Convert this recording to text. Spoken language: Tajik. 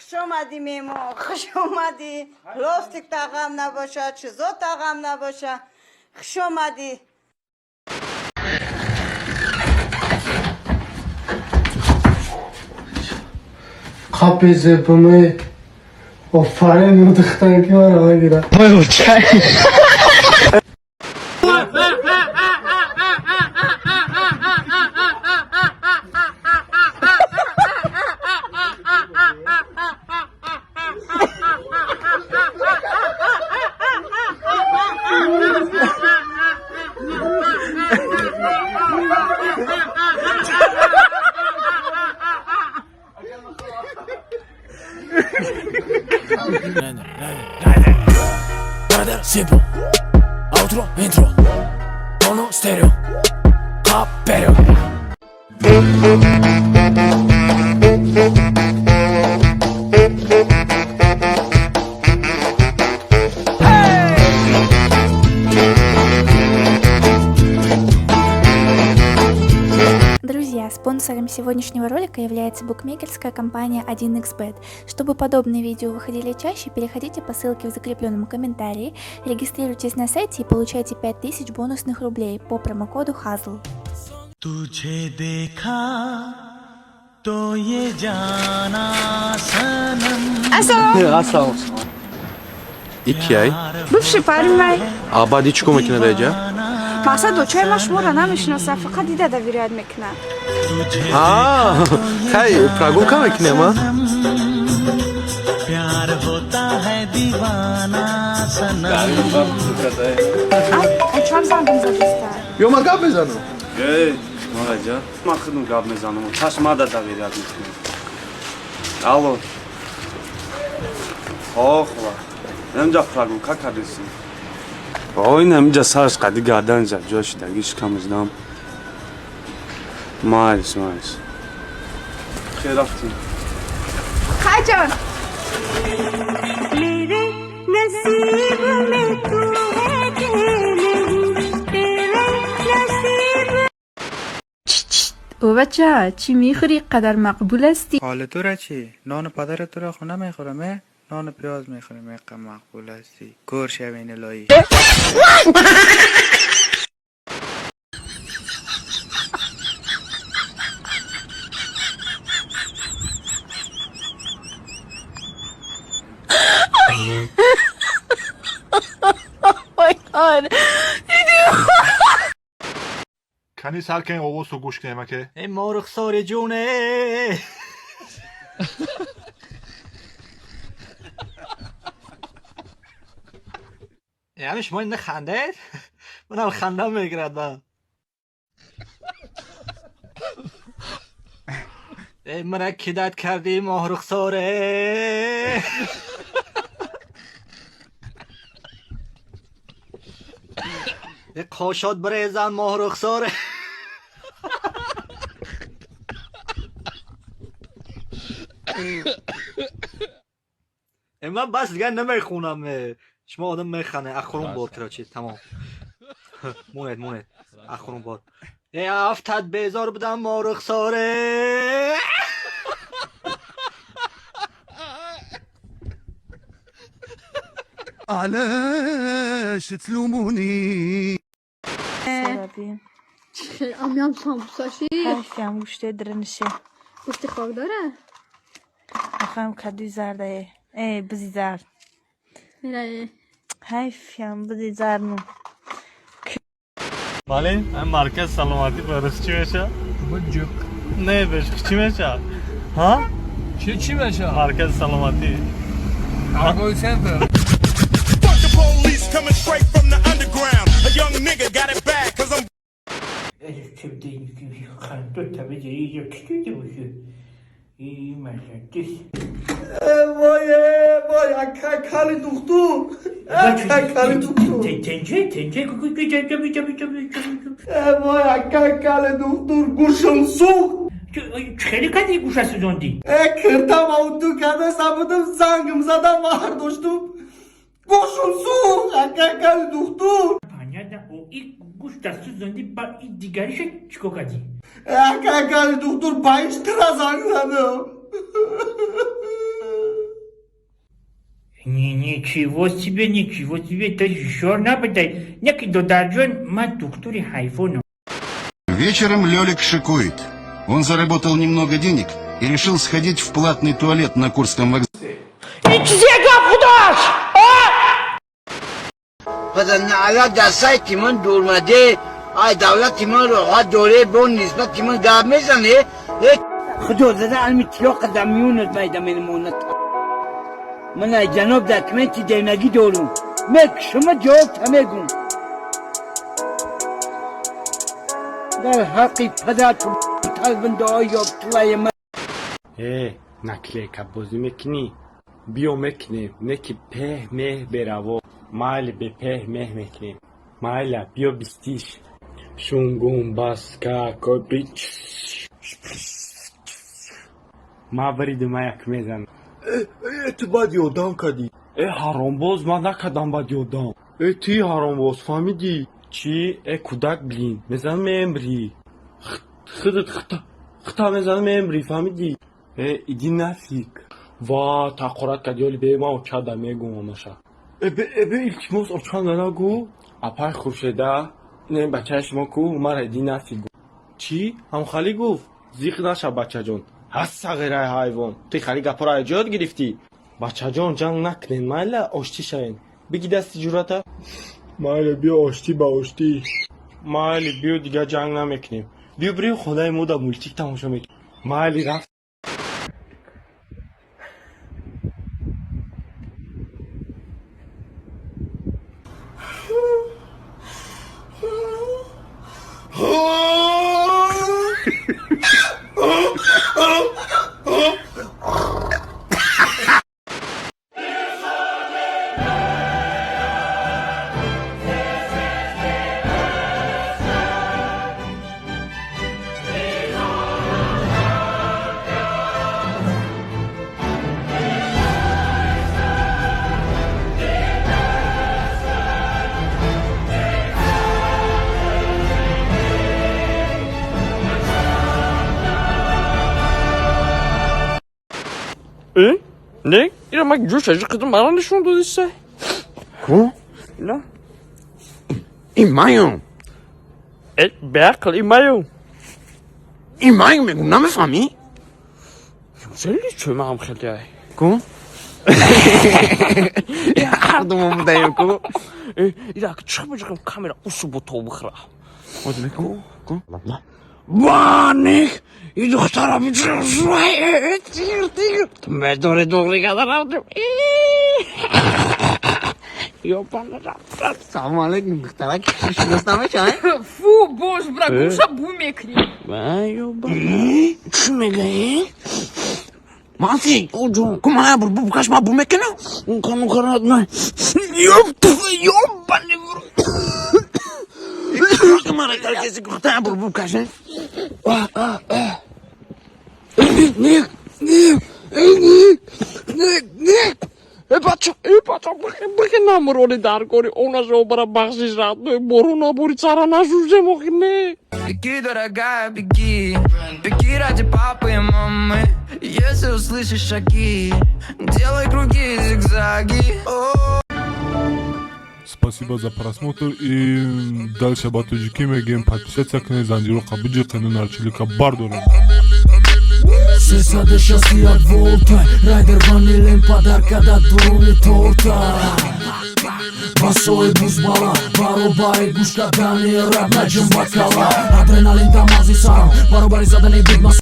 Хуш омадӣ, меҳмон, хуш омадӣ. Пластик тағам набоша, чизо тағам набоша. Хуш омадӣ. Қапи зебуми офарин, духтар ки мара мегирад. Simple. Outro, intro. Mono, stereo. Caperio. Друзья, спонсором сегодняшнего ролика является букмекерская компания 1xBet. Чтобы подобные видео выходили чаще, переходите по ссылке в закрепленном комментарии, регистрируйтесь на сайте и получайте 5000 бонусных рублей по промокоду HAZL. तुझे देखा तो ये जाना सनम. Ассалом. И кияй? Бывший парень май. А баъди чӣ кор мекунад аҷа? Мақсад, очои ма шуморо намешиносам, фақат дида доверять мекунад. А, хай, прогулка мекунем, а? प्यार होता है दीवाना सनम. Очоам зангам задиста. Ё ман гап мезанам. Эй, Мараҷа, ман худам гап мезанам. Чашм мада доверять мекунам. Алло. О, хула. Инҷа прогулка кардесӣ. О, ин ҳаминҷа сараш қади гардан зад, ҷо шидаги шикамаш дам. Майс, майс. Хел рафтем. Хайҷон. मेरे नसीब में तू है कि नहीं, तेरे नसीब. او بچه، چی میخوری؟ قدر مقبول هستی. حال تو را چی؟ نان پدر تو را خونه میخورم، نان پیاز میخورم. ایقه مقبول هستی، کور شوین الهی. Кани, сар кунем, овозту гӯш кунем, аке. Эй, морухсори ҷуне. Яъне шумо ин хандед? Манам хандам мегирад ба. Эй, мана кидать кардӣ, моҳрухсоре. Э, қошот бирезан, моҳрухсоре. Э, ман бас, дигар намехонам. Шумо одам механе. Ахурон бор, короче, тамом. Монед, монед. Ахурон бор. Э, афтад безор будам, моҳрухсоре. علاش تلوموني؟ امیام سامبوساشی. حیفیم گوشته درنشه. گفتی خاک داره. میخوایم کدوی زرده ای بزی زرد. میره. حیفیم بزی زرد نو. Бале, марказ саломатӣ барои чӣ меша? Не, беш чӣ меша? Ҳа? Чӣ чӣ меша? Маркази саломатӣ. Торговый центр. Fuck the police coming straight from the underground. A young nigga got it bad, 'cause I'm وای وای، اکا کالی دختر، اکا کالی دختر، وای اکا کالی دختر، گوشم سوخت. خیلی کدی گوشه سوزوندی. کردم او تو کرده سبودم، زنگم زدم، برداشتم، گوشم سوخت، اکا کالی دختر. گوش دست سوزوندی، با این دیگریش چیکار کردی؟ اکا کالی دختر، پنج ترا زنگ زدم. Ничего себе, ничего себе, то шор набудай. Неки, додарҷон, ман духтури ҳайвонам. Вечером Лёлик шикует. Он заработал немного денег и решил сходить в платный туалет на Курском вокзале. Ин чизе гап худаш. Падар дар сайти ман дурмаде, ай давлати ман роҳат доре, бо нисбати ман гап мезане. Худо зада алми тиёқа дар миёнат майда менамонад. Ман ай ҷаноб документи денагӣ дорум, мекушума, ҷавоб та мегум. Дар ҳаққи падар талбиндаҳо ёбтулаи ман. Э, наклейка бозӣ мекунӣ? Биё, мекунем, не ки пеҳ меҳ бераво. Майли, бепеҳ меҳ мекунем. Майла, биё, бистиш. Шунгум баска коби. Ма бариду, ма як мезанам. Э, ту баъди одам кардӣ. Э, ҳаромбоз, ман накардам баъди одам. Э, ти ҳаромбоз, фаҳмидӣ? Чӣ? Э, кӯдак, блин, мезанам, мемрӣ. Худат хита мезанам, мемрӣ, фаҳмидӣ? Э, иди нафиг. Ва тақорат кардӣ, оли бе ман очада мегум амаша. Э, бе, э, бе, илтимос, очанда нагӯ. Апай Хуршеда, не, бачаи шумо ку, мара иди нафиг. Чӣ? Ҳамхалӣ гуфт? Зиқ наша, бачаҷон. Ҳаст сағираи ҳайвон. Ти хали гапҳоро аз ҷо ёд гирифтӣ? Бачаҷон, ҷанг накунен, майла, оштӣ шавем. Биги дасти ҷурата. Майли, биё, оштӣ ба оштӣ. Майли, биё, дигар ҷанг намекунем. Биё, бирем хонаи мо, да мультик тамошо мекунем. Майли, рафт. Э? Не? Ира мак ҷӯша жиқидим, мара нишон додиса. Ку? На. Ин маём. Э, беақл, ин маём. Ин маём мегум, намефаҳмӣ? Хеле чӯ маам хеле ай. Ку? Ҳардумон будаем ку? Э, ира чиқ биҷиқим камера усу бо то бихӯра. Ку? Ку? Ваник! И духтара биҷиқим. Тир, тир. Медоре дуғри када рафтем. Ёбана рафт. Салому алейкум, духтарак. Шинос намешавем? Фу, бош, бра, гӯша бу мекунӣ. Ва ёба. Чӣ мегаӣ? Мафи, ку мана бур букаш, ма бу мекунам? Кану карат на. Ёб, ёбани. Мара каси гуфта бур букаш. Ник, ник, ник, ник, ник. Э, бача, э, бача, бихе, бихе, намрони дар кори, она бара бахшиш радной, бору набори цара нашужем охне. Беги, дорогая, беги. Беги ради папы и мамы. Если услышишь шаги, делай круги, зигзаги. О. Спасибо за просмотр и дальше ба тоҷикӣ мегӯем: подписаться кунед, занҷироқа биҷиқену нарчилика бардорем. 361 волта, райдер ванилем падарка да дуруни торта. Басои бузбала баробари гӯш кардани раб наҷим бакала. Адреналин да мағзи сарам баробари задани бигмас.